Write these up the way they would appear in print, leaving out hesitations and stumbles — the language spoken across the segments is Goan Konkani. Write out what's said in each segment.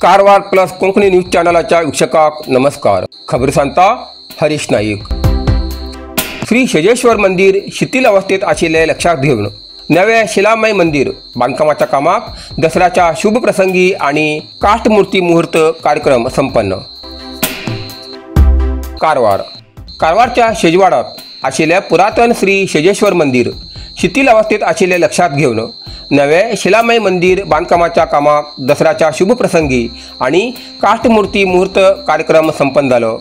Karwar plus Konkani news चॅनलाच्या वीक्षकाक नमस्कार। खबर सांगता हरीश नाईक। श्री शेजेश्वर मंदिर शिथिल अवस्थेत आशिल्ले लक्षात घेवन नवे शिलामय मंदिर बांधकामाच्या कामाक दसऱ्याच्या शुभ प्रसंगी आणि काष्टमूर्ती मुहूर्त कार्यक्रम संपन्न। कारवार कारवारच्या शेजवाडात आशिल्ले पुरातन श्री शेजेश्वर मंदिर शिथिल अवस्थेत आशिल्ले लक्षात घेवन नवे शिलामय मंदिर बांधकामाच्या कामाक दसऱ्याच्या शुभ प्रसंगी आणि काष्टमूर्ती मुहूर्त कार्यक्रम संपन्न जालो।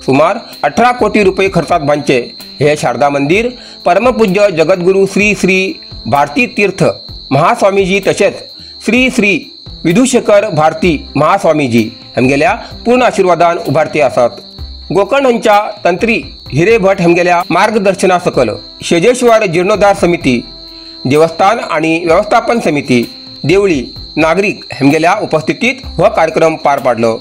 सुमार 18 कोटी रुपये खर्चात बांधचे हे शारदा मंदिर परमपूज्य जगद्गुरु श्री श्री भारती तीर्थ महास्वामीजी तसेच श्री श्री विधुशेखर भारती महास्वामीजी हमगेल्या पूर्ण आशीर्वादान उभारते आसात। गोकर्ण हांच्या तंत्री हिरेभट हमगेल्या मार्गदर्शना सकल शेजेश्वर जीर्णोद्धार समिती, देवस्थान आणि व्यवस्थापन समिती, देवळी नागरिक हमगेल्या उपस्थितीत हो कार्यक्रम पार पाडलो।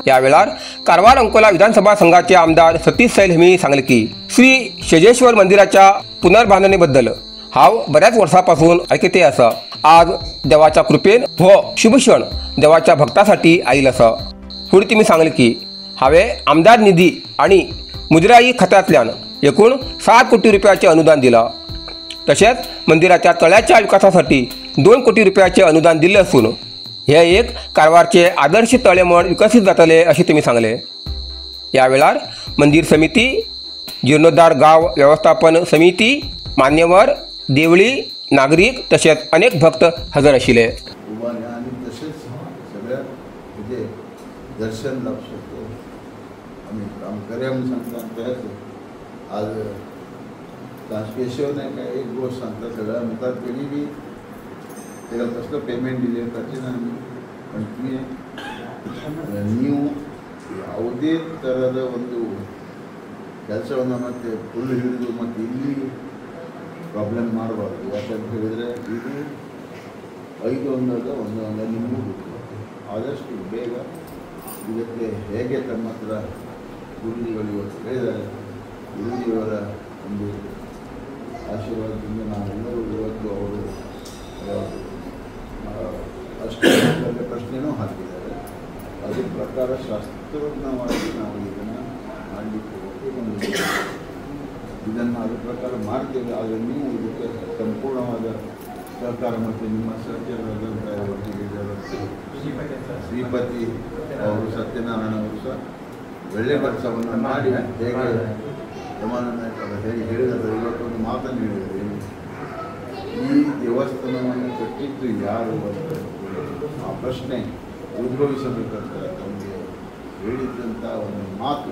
या वेळार कारवार अंकोला विधानसभा संघाचे आमदार सतीश सैल हेमी सांगले की श्री शेजेश्वर मंदिराच्या पुनर्बांधणीबद्दल हांव बऱ्याच वर्सापासून ऐकते आसा। आज देवाच्या कृपेन हो शुभ क्षण देवाच्या भक्तासाठी आयल आसा। फुडें तिमी सांगले की हांवें आमदार निधी आणि मुजराई खात्यांतल्यान एकूण 7 कोटी रुपयाचे अनुदान दिला। तसेच मंदिराच्या तळ्याच्या विकासासाठी 2 कोटी रुपयाचे अनुदान दिले असून हे एक कारवारचे आदर्श तळे म्हण विकसित जातले अशें तेमी सांगले। या वेळार मंदिर समिती, जीर्णोद्धार गांव व्यवस्थापन समिती, मान्यवर, देवळी नागरीक तसेच अनेक भक्त हजर आशिल्ले। तसेच सगळ्या दर्शन लाभ शकतो आम्ही काम करूया म्हणून सांगता। आज केशव नायक एक गोष्ट सांगता सगळ्या मुखार तेणी बी तेका कसलो पेमेंट दिले ताचे ना आमी, पण तुवें ನೀವು ಯಾವುದೇ ಥರದ ಒಂದು ಕೆಲಸವನ್ನು ಮತ್ತು ಫುಲ್ ಹಿಡಿದು ಮತ್ತು ಇಲ್ಲಿ ಪ್ರಾಬ್ಲಮ್ ಮಾಡಬಾರ್ದು. ಯಾಕಂತ ಹೇಳಿದರೆ ಇದು 5 ಒಂದಲ್ಲ 1 ಅಂಗ ನಿಮಗೂ ಗೊತ್ತು. ಆದಷ್ಟು ಬೇಗ ಇದಕ್ಕೆ ಹೇಗೆ ತಮ್ಮ ಹತ್ರ ಗುರುಜಿಗಳು ಇವತ್ತು ಹೇಳಿದ್ದಾರೆ, ಗುರುಜಿಯವರ ಒಂದು ಆಶೀರ್ವಾದದಿಂದ ನಾವೆಲ್ಲರೂ ಇವತ್ತು ಅವರು ಅಷ್ಟು ಪ್ರಶ್ನೆಯೂ ಹಾಕಿದ್ದಾರೆ. ಅದ್ರ ಪ್ರಕಾರ ಶಾಸ್ತ್ರೋಜ್ಞವಾಗಿ ನಾವು ಇದನ್ನು ಮಾಡಲಿಕ್ಕೆ ಒಪ್ಪಿಕೊಂಡಿದ್ದೇವೆ. ಇದನ್ನು ಅದ್ರ ಪ್ರಕಾರ ಮಾಡ್ತೇವೆ. ಆದರೆ ನೀವು ಇದಕ್ಕೆ ಸಂಪೂರ್ಣವಾದ ಸಹಕಾರ ಮತ್ತು ನಿಮ್ಮ ಸಹಚರರಾದಂಥ ಶ್ರೀಪತಿ ಅವರು, ಸತ್ಯನಾರಾಯಣ ಅವರು ಸಹ ಒಳ್ಳೆಯ ಕೆಲಸವನ್ನು ಮಾಡಿ ಹೇಗೆ ರಮಾನಂದ ನಾಯ್ಕ ಅವರು ಹೇಗೆ ಹೇಳಿದರು, ಇವತ್ತೊಂದು ಮಾತನ್ನು ಹೇಳಿದರು, ಈ ದೇವಸ್ಥಾನವನ್ನು ಕಟ್ಟಿದ್ದು ಯಾರು ಅಂತ ಆ ಪ್ರಶ್ನೆ ಉದ್ಭವಿಸಬೇಕಂತ ತಮಗೆ ಹೇಳಿದ್ದಂಥ ಒಂದು ಮಾತು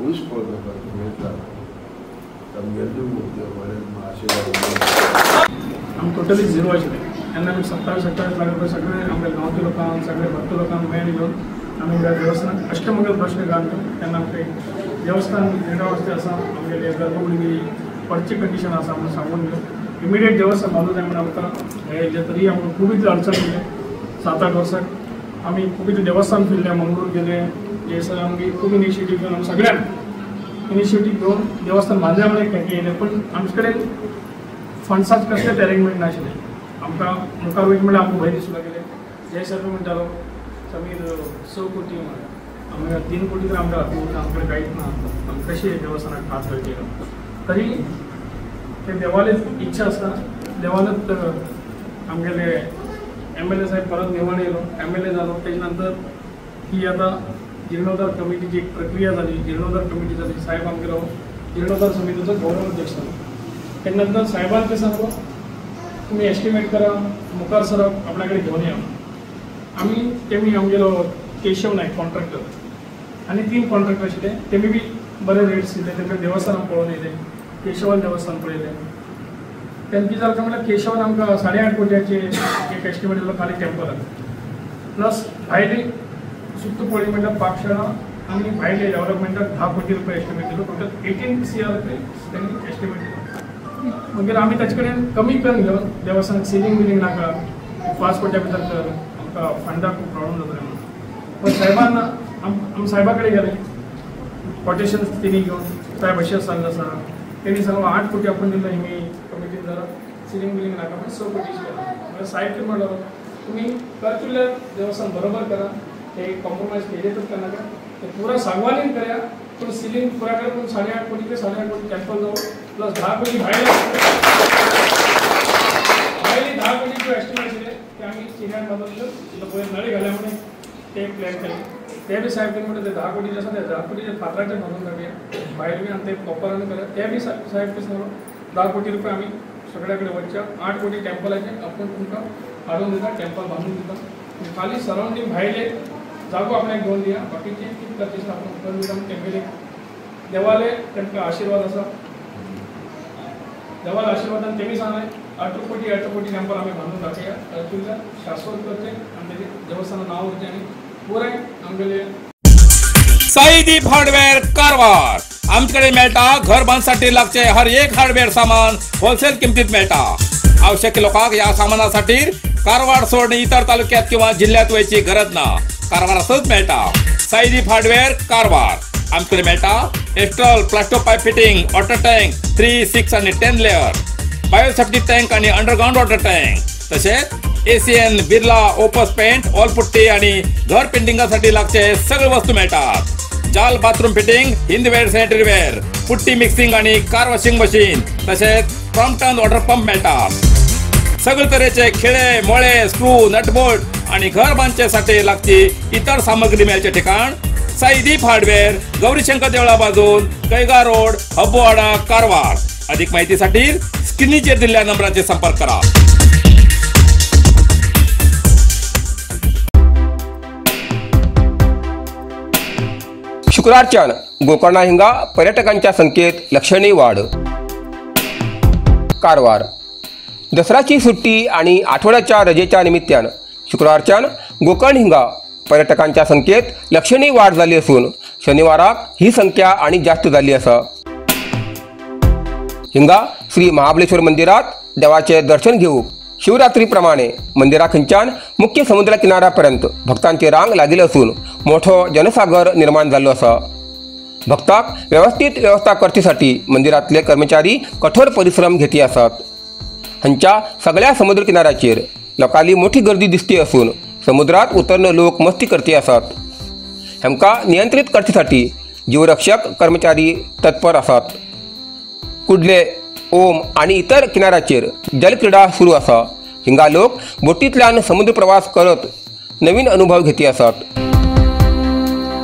ಉಳಿಸ್ಕೊಳ್ಬೇಕಂತ ಹೇಳ್ತಾರೆ. ತಮಗೆಲ್ಲರಿಗೂ ಒಳ್ಳೆಯ ಆಶೀರ್ವಾದ. आम टोटली झिरो आशिल्लें तेन्ना आमी 27 28 लाख रुपये सगळे आमगे गांवच्या लोकांक, सगळे भक्त लोकांक मेळ घेवन आमी ह्या देवस्थानाक अष्टमंगल प्रश्न घालून तेन्ना आमकां देवस्थान जीर्णावस्थे आसा, आमगेले गर्भगुडी पडची कंडिशन आसा म्हणून सांगून घेवन इमिडिएट देवस्थान बांदूं जाय म्हणून आमकां हें येयलें. तरी आमकां खूब इतली अडचण येयलें. 7-8 वर्सां आमी खूब इतलें देवस्थान फिरले, मंगळूर गेले, जयसर आमगे खूब इनिशिएटीव घेवन आमी सगळ्यांक इनिशिएटीव घेवन देवस्थान बांदलें म्हणून एक येयलें. पण आमचे कडेन फंड्साच कसलेच अरेंजमेंट नाशिल्लें. आमकां मुखार वयता म्हणल्यार आमकां भंय दिसूं लागले. जय सर म्हणटालो समीर 6 कोटी म्हणल्यार आमी 3 कोटी तर आमकां हाती उरना, आमकां कांयच ना, आमी कशें देवस्थानाक हात घालचे. तरी ते देवालीच इच्छा आसता, देवानच आमगेले MLA साहेब परत निवडून येयलो, MLA जालो. तेजे नंतर ही आतां जीर्णोद्धार कमिटीची एक प्रक्रिया जाली, जीर्णोद्धार कमिटी जाली. साहेब आमगेलो जीर्णोद्धार समितीचो गौरव अध्यक्ष जालो. तेजे नंतर साहेबान ते सांगलो तुमी एस्टिमेट करा, मुखार सरप, आपल्या कडेन घेवन या. आमी तेमी आमगेलो केशव नायक कॉन्ट्रॅक्टर आनी 3 कॉन्ट्रॅक्टर आशिल्ले, तेमी बी बरे रेट्स दिले. तेमकां देवस्थान पळोवन येयले, केशवान देवस्थान पळयलें. तेन्ना कितें जालें म्हणल्यार केशवान आमकां 8.5 कोट्याचे एक एस्टिमेट दिलो खाली टेम्पलाक, प्लस भायले सुद्दां पळय म्हणल्यार पाकशाळा आनी भायले डेवलपमेंटाक 10 कोटी रुपया एस्टिमेट दिलो. टोटल 18 CR रुपये त्यांनी एस्टिमेट दिलो. मागीर आमी ताचे कडेन कमी करून घेवन देवस्थानाक सिलिंग बिलिंग नाका, 5 कोट्या भितर कर, आमकां फंडाक खूब प्रॉब्लम जातले म्हणून. पण साहेबांना आम साहेबा कडेन गेले कोटेशन तेणी घेवन साहेब अशें सांगलें आसा तेणी सांगलो 8 कोटी आपण दिलो हेमी कमिटीन जरा सिलिंग बिलिंग नाका पण 6 कोटी केला. म्हणजे साहेब कितें म्हणलो तुमी करतुल्या देवस्थान बरोबर करा हे कॉम्प्रोमायज केले तर नाका ते पुरा सागवानीन करा पण सिलिंग पुरा करा पण 8.5 कोटी ते 8.5 कोटी टेम्पल जावं प्लस 10 कोटी भायले भायली 10 कोटी जो एस्टिमेट आशिल्ले ते आमी सिनियर बाजून पयर नळी घाल्या म्हणून ते प्लॅन केले ते बी साहेब कितें म्हणटा ते 10 कोटी जे आसा ते 10 कोटीचे फातराचे बांदून टाकया भायर बी आनी ते प्रॉपरान करा ते बी साहेब कितें सांगलो 10 कोटी रुपया आमी सगळ्या कडेन वचच्या 8 कोटी टेम्पलाचे आपण तुमकां हाडून दिता टेम्पल बांदून दिता खाली सरावंडींग भायले जागो आपल्याक घेवन दिया बाकीचे कितें करचें आपण करून दिता. तेंगेले देवाले तेमकां आशिर्वाद आसा देवाले आशिर्वादान तेमी सांगलें 8 कोटी 8 कोटी टेम्पल आमी बांदून दाखया तातूंतल्यान शाश्वत करचें आनी तेजें देवस्थाना नांव उरचें आनी पुराय आमगेले साईदीप हार्डवेअर कारवार आमच्याकडे मेळटा घर बांधसाठी लागचे हर एक हार्डवेअर सामान होलसेल किमतीत मेळटा. आवश्यक लोकांक या सामानासाठी कारवार सोडून इतर तालुक्यात किंवा जिल्ह्यात वयची गरज ना, कारवारातच मेळटा. साईदीप हार्डवेअर कारवार आमच्याकडे मेळटा Astral plaster pipe fitting water tank 3, 6 आणि 10 लेअर बायोसेफ्टी टँक आणि अंडरग्राउंड वॉटर टँक तसेच ACN Birla Opus paint wall putty आणि घर पेंटिंगासाठी लागचे सगळे वस्तू मिळतात. जाल bathroom fitting Hindware sanitary ware putty mixing आणि कार वॉशिंग मशीन तसेच क्रॉम्प्टन वॉटर पंप मिळतात. सगळे तऱ्हेचे खिळे मोळे स्क्रू नटबोल्ट आणि घर बांधण्यासाठी लागची इतर सामग्री मिळायचे ठिकाण साईदीप हार्डवेअर गौरीशंकर देवळा बाजून कैगा रोड हब्बोवाडा कारवार. अधिक माहितीसाठी स्क्रीनचेर दिलेल्या नंबराचे संपर्क करा. शुक्रारच्यान गोकर्णा हिंगा पर्यटकांच्या संख्येत लक्षणीय वाढ. कारवार दसऱ्याची सुट्टी आणि आठवड्याच्या रजेच्या निमित्तान शुक्रारच्यान गोकर्ण हिंगा पर्यटकांच्या संख्येत लक्षणीय वाढ झाली असून शनिवाराक ही संख्या आणि जास्त झाली आसा. हिंगा श्री महाबळेश्वर मंदिरात देवाचे दर्शन घेवंक शिवरात्रीप्रमाणे मंदिरा खंयच्यान मुख्य समुद्र किनाऱ्यापर्यंत भक्तांची रांग लागिल्ली असून मोठो जनसागर निर्माण जाल्लो आसा. भक्ताक व्यवस्थित व्यवस्था करचेसाठी मंदिरांतले कर्मचारी कठोर परिश्रम घेती आसात. हांच्या सगळ्या समुद्र किनाऱ्याचेर लोकांली मोठी गर्दी दिसती असून समुद्रात उतरन लोक मस्ती करती आसात. हेमकां नियंत्रीत करचेसाठी जीवरक्षक कर्मचारी तत्पर आसात. कुडले ओम आणि इतर किनाऱ्याचेर जलक्रीडा सुरू आसा. हिंगा लोक बोटींतल्यान समुद्र प्रवास करत नवीन अनुभव घेती आसात.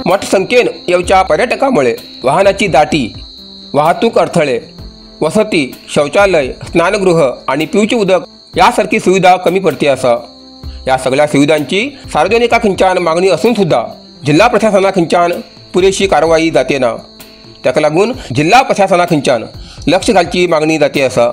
मोठ्या संख्येन येवच्या पर्यटकांमुळे वाहनाची दाटी वाहतूक अडथळे वसती शौचालय स्नानगृह आणि पिवचे उदक यासारखी सुविधा कमी पडती आसा. या सगळ्या सुविधांची सार्वजनिका खंयच्यान मागणी असून सुद्धा जिल्हा प्रशासना खंयच्यान पुरेशी कारवाई जाते ना, ताका लागून जिल्हा प्रशासना खंयच्यान लक्ष घालची मागणी जाते आसा.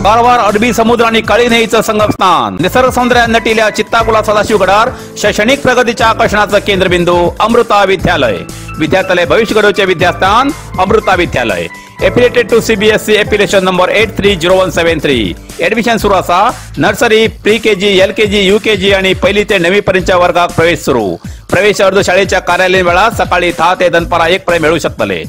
कारवार अरबी समुद्र आणि काळी न्हंयेचं संगमस्थान निसर्ग सौंदर्यान नटिल्या चित्ताकुला सदाशिवगडार शैक्षणिक प्रगतीच्या आकर्षणाचं केंद्रबिंदू अमृता विद्यालय. विद्यार्थ्यालय भविष्य घडवचे विद्यास्थान Amrita Vidyalaya. Affiliated to CBSE affiliation number 830173. Admission सुरू असा. Nursery pre KG LKG UKG आणि पहिली ते 9वी पर्यंतच्या वर्गात प्रवेश सुरू. प्रवेश अर्ज शाळेच्या कार्यालयीन वेळात सकाळी 10 ते दनपारा 1 पर्यंत मिळू शकतले.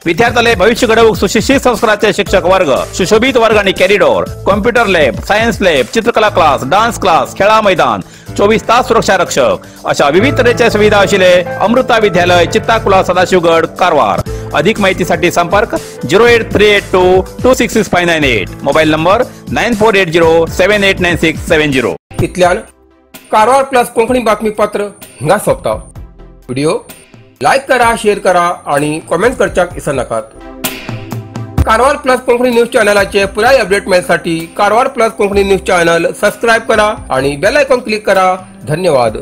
विद्यार्थ्याले भविष्य घडवूक सुशिक्षित संस्काराचे शिक्षक वर्ग, सुशोभित वर्ग आणि corridor, computer lab, science lab, चित्रकला क्लास, डान्स क्लास, खेळा मैदान, 24 तास सुरक्षा रक्षक अशा विविध तऱ्हेच्या सुविधा असलेले अमृता विद्यालय, चित्ताकुला, सदाशिवगड, कारवार. अधिक माहितीसाठी संपर्क 08382 266598, मोबाईल नंबर 9480 789670. इतल्यान कारवार प्लस कोंकणी बातमीपत्र हिंगा सोंपता. व्हिडिओ लायक करा, शेअर करा आणि कॉमेंट करच्याक विसरनाकात. कारवार प्लस कोंकणी न्यूज चॅनलाचे पुराय update मेळसाठी Karwar plus Konkani news channel subscribe करा आणि बेल आयकॉन क्लिक करा. धन्यवाद.